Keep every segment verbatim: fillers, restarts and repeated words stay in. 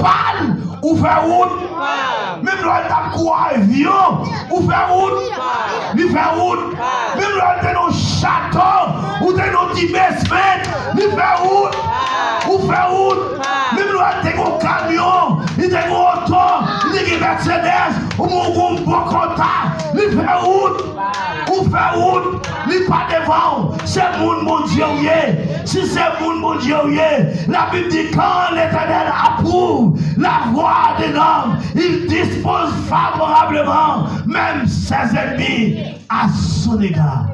Pal, ou fè wout. Menm lè w t ap kou avyon, ou fè wout. Li fè wout. Menm lè w te nan yon chato, ou te nan yon ti basement, li fè wout. Ou fè wout. Menm lè w te gen yon kamyon, li te gen yon oto, li te gen Mercedes, ou gen yon bon kòta, li fè wout. Ou fè wout, li pa devan w. Se moun Bondye w ye. Si se moun Bondye w ye, Labib di, quand l'Éternel approuve la voie d'un homme, il dispose favorablement même ses ennemis à son égard.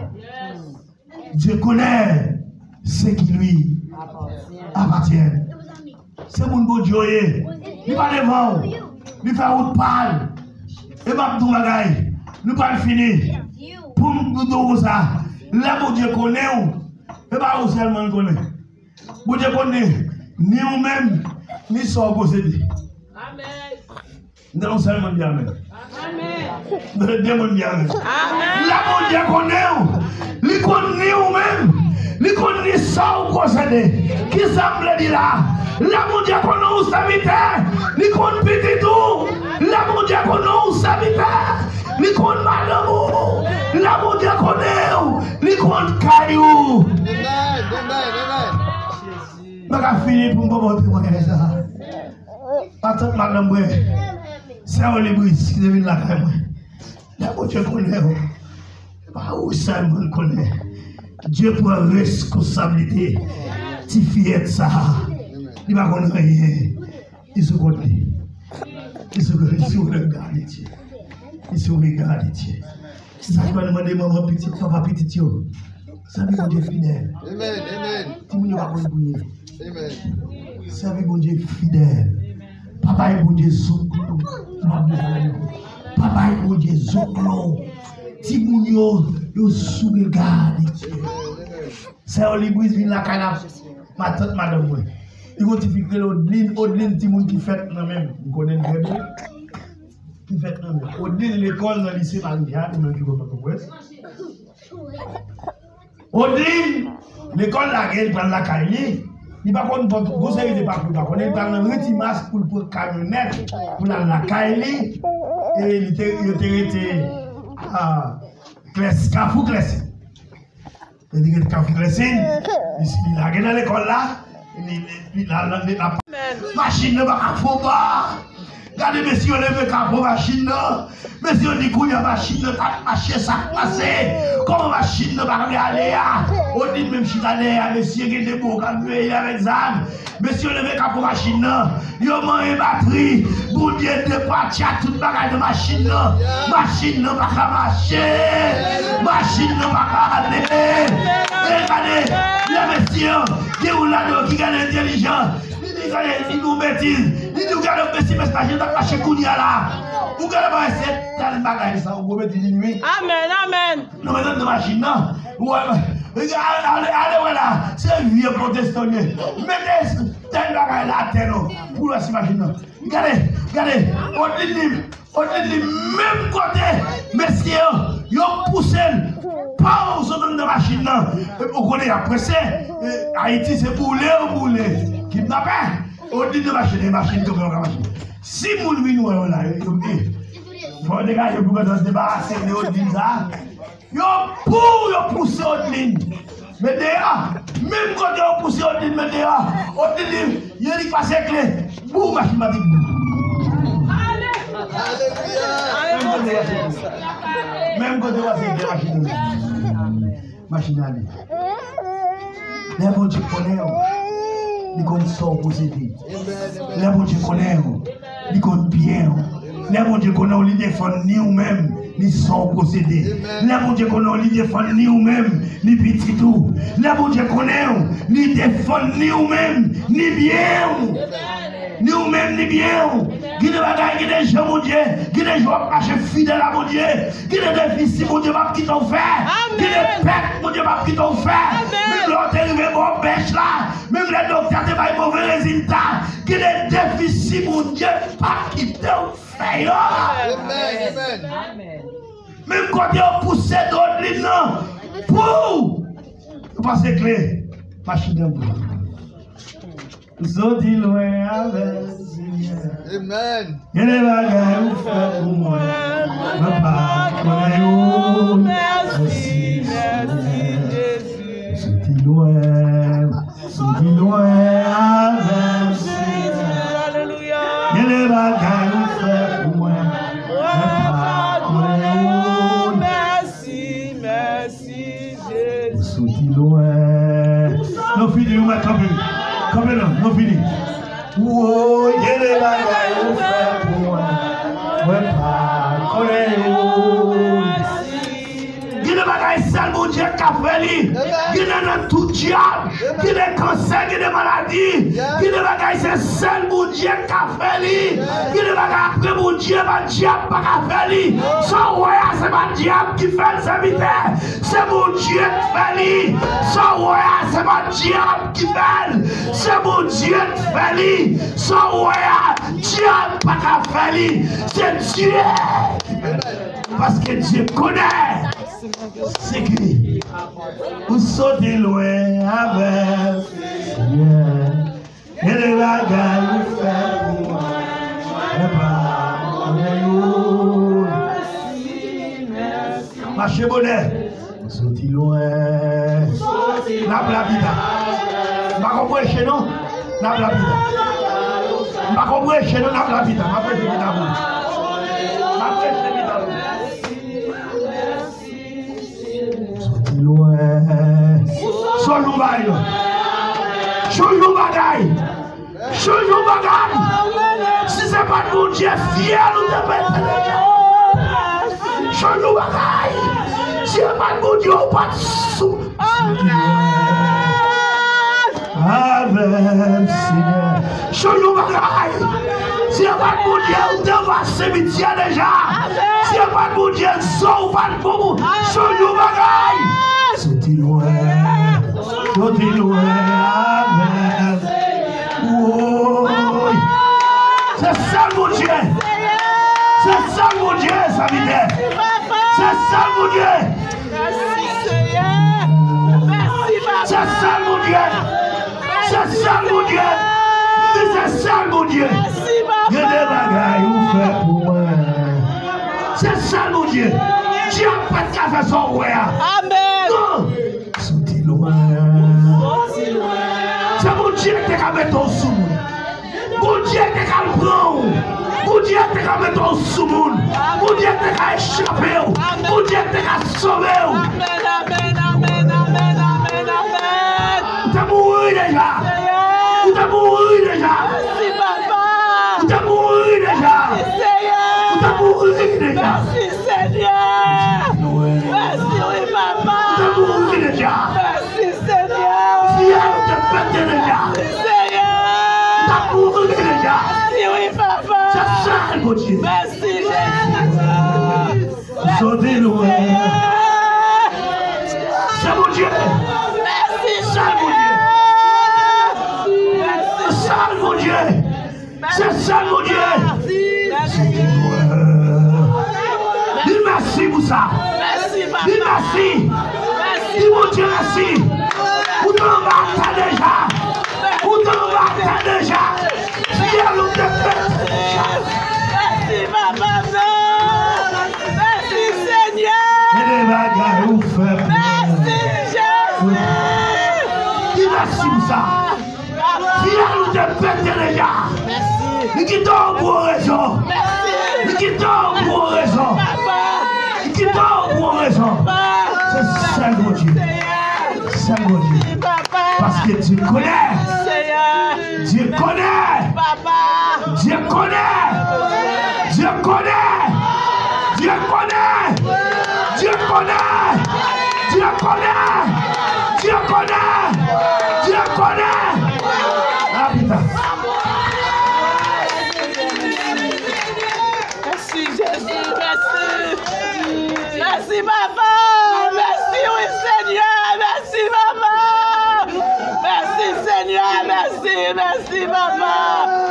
Dieu connaît ceux qui lui appartiennent. Se moun Bondye w ye. Li pa devan w. Li fè wout pa l. E m ap di w bagay. Nou pral fini. Pou m di w konsa, lè Bondye konnen w, e pa ou sèlman l konnen. Bondye konnen ni ou menm, ni sa w posede. Amèn. M tande yon sèl moun di amèn. Amèn. M tande de moun di amèn. Amèn. Lè Bondye konnen w, li konn ni ou menm, li konn ni sa w posede. Kisa m vle di la? Lè Bondye konnen w sèvitè, li konn pitit ou. Lè Bondye konnen w sèvitè, li konn madanm ou. Lè Bondye konnen w, li konn kay ou. Amen, amen, amen. Mwen ka fini pou m ba w temwayaj sa. Matant madanm mwen, sè Olibris ki te vin lakay mwen. Lè Bondye konnen w, e pa ou sèlman l konnen. Dye pran reskonsablite ti fiyèt sa a. Li pa konn anyen. Li sou kont li. Li sou kont li. Sou regard de Dieu. Li sou regard de Dieu. Se sa k fè nou mande manman pitit, papa pitit yo. Sèvi Bondye fidèl. Amen, amen. Timoun yo pa konn priye. Amen. Sèvi Bondye fidèl. Pa bay Bondye zoklo. Papa e Bondye zoklo. Timoun yo, yo sou regard de Dieu. Sè Olibris vin lakay la, matant madanm mwen. Li gon ti fi ki rele Odlin. Odlin, timoun ki fèt nan menm. M konnen l trè byen. Ki fèt nan menm. Odlin lekòl nan lise Maria, li menm ki bò Pòtoprens. Odlin, lekòl lage, li pral lakay li. Li pa konn pòt, gon seri de pakou li pa konnen. Li pral nan Rue Timas pou l pran kamyonèt pou l al lakay li. E li te, yo te rete, a, Klès, Kafou Klèsin. Yo te rete Kafou Klèsin. Li, li lage nan lekòl la. Li, li, li, la, la, li, la, machin nan pa ka fon pa. Gade mesye yo leve kapo machin nan. Mesye yo di kounye a machin nan t ap mache, sa k pase? Kòman machin nan pa vle ale a? Odlin menm chita dèyè a, mesye gen de bon k ap veye avèk zam. Mesye yo leve kapo machin nan. Yo manyen batri. Bondye depatcha tout bagay nan machin nan. Machin nan pa ka mache. Machin nan pa ka ale. E gade, lè mesye an, gen youn ladan yo ki gade entèlijan. Li di, gade, li di yon betiz. Li di, ou gade, mesye, mesye, machin nan t ap mache kounye a la. Ou gade, bagay se tèl bagay sa, yon gwo betiz li di wi. Amèn, amèn. Nou mete l nan machin nan. Ou wè, ale, ale, ale wè la. Se vye pwotestan li ye. Mete tèl bagay la atè non. Pou l wè si machin nan. Gade, gade. Odlin li, Odlin li menm kote. Mesye yo, yo pouse l. Paw sot anndan machin nan. Epi ou konnen y ap prese. E, Ayiti se boule yo boule. Kidnapè. Odlin nan machin, e machin kanpe anba machin. Si moun vin wè yo la, yo, yo, e, fò yo degaje pou yo debarase de Odlin sa. Yo pou, yo pouse Odlin. Men deyò, menm kote yo pouse Odlin, men deyò. Odlin li, yo li pase kle. Bou, machin pati. Alelouya. Menm kote yo pase kle, machin ale. Machin ale. Lè Bondye konnen w, li konn sa w posede. Lè Bondye konnen w, li konn byen w. Lè Bondye konnen w, li defann ni ou menm, ni sa w posede. Lè Bondye konnen w, li defann ni ou menm, ni pitit ou. Lè Bondye konnen w, li defann ni ou menm, ni byen w. Ni ou menm, ni byen w. Gen de bagay, gen de jan Bondye, gen de jan w ap mache fidèl a Bondye. Gen de defisi Bondye p ap kite w fè. Amèn. Gen de pèt Bondye p ap kite w fè. Amèn. Menm lè w te rive bò bèch la, menm lè doktè te bay move rezilta, gen de defisi Bondye p ap kite w fè yo. Amèn. Amèn. Menm kote yo pouse Odlin nan, pou yo pase kle, machin nan boule. Soti lwen avè l, Senyè. Amen. Gen de bagay ou fè pou mwen, mwen pa konnen yo. Mèsi, mèsi, Jezi. Soti lwen, soti lwen avè m, Senyè. Alelouya. Gen de bagay ou fè pou mwen, mwen pa konnen yo. Mèsi, mèsi, Jezi. Ou soti lwen. Nou fini, nou mèt kanpe. Kanpe la, nou fini. Woy, gen de bagay ou fè pou mwen, mwen pa konnen yo. Gen de bagay sèl Bondye ka fè li. Gen de nan tout dyab. Gen de kansè, gen de maladi. Gen de bagay se sèl Bondye ka fè li. Gen de bagay apre Bondye, pa dyab pa ka fè li. Sa w wè a, se pa dyab ki fè l, sèvitè. Se Bondye k fè li. Sa w wè a, se pa dyab ki fè l. Se Bondye k fè li. Sa w wè a, dyab pa ka fè li. Se Dye ki fè l. Paske Dye konnen. Se ki ou soti lwen avè l, Senyè. Gen de bagay ou fè pou mwen, mwen pa konnen yo. Mache bonè. Ou soti lwen. N ap la pita. M pa konn preche non. N ap la pita. M pa konn preche non, n ap la pita. M ap preche pita pou ou. M ap preche pita pou ou. Soti lwen. Son yon bagay. Son yon bagay. Chanj yon bagay. Si se pa t Bondye, fyèl ou te pete deja. Chanj yon bagay. Si se pa t Bondye, ou pa t sou. Avè m, Senyè. Chanj yon bagay. Si se pa t Bondye, ou te anba simityè deja. Si se pa t Bondye, zo ou pa t bon. Chanj yon bagay. Soti lwen. Soti lwen avè m. Woy. Se sèl Bondye. Se sèl Bondye, sèvitè. Se sèl Bondye. Se sèl Bondye. Se sèl Bondye. M di se sèl Bondye. Gen de bagay ou fè pou mwen. Se sèl Bondye. Dyab pa t ka fè sa w wè a. Amèn. Non. Soti lwen. Se Bondye ki te ka mete w sou moun. Bondye te ka pran w. Bondye te ka mete w sou moun. Bondye te ka echape w. Bondye te ka sove w. Amèn, amèn, amèn, amèn, amèn, amèn. Ou te mouri deja. Ou te mouri deja. Mèsi, papa. Ou te mouri deja. Mèsi, Senyè. Ou te mouri deja. Mèsi, Senyè. Mèsi, wi, papa. Ou te mouri deja. Mèsi, Senyè. Fyèl ou te pete deja. Mèsi, Senyè. Ou t ap mouri deja. Mèsi, wi, papa. Se sèl Bondye. Mèsi, Jezi. Soti lwen. Senyè. Se Bondye. Mèsi, Senyè. Sèl Bondye. Mèsi, Senyè. Sèl Bondye. Se sèl Bondye. Di mèsi pou sa. Di mèsi. Di Bondye mèsi. Ou te anba tè deja. Ou te anba tè deja. Fyèl ou te pete deja. Mèsi, papa m nan. Mèsi, Senyè. Gen de bagay ou fè pou mwen. Mèsi, Jezi. Di mèsi pou sa. Fyèl ou te pete deja. Mèsi. Li kite w pou yon rezon. Mèsi. Li kite w pou yon rezon. Papa. Li kite w pou yon rezon. Papa. Se sèl Bondye. Senyè. Sèl Bondye. Mèsi, papa. Paske Dye konnen. Senyè. Dye konnen. Papa. Dye konnen. Dye konnen. Dye konnen. Dye konnen. Dye konnen. Dye konnen. Dye konnen. Apita. Mèsi, Jezi, mèsi. Mèsi, papa. Mèsi, wi, Senyè. Mèsi, papa. Mèsi, Senyè. Mèsi, mèsi, papa.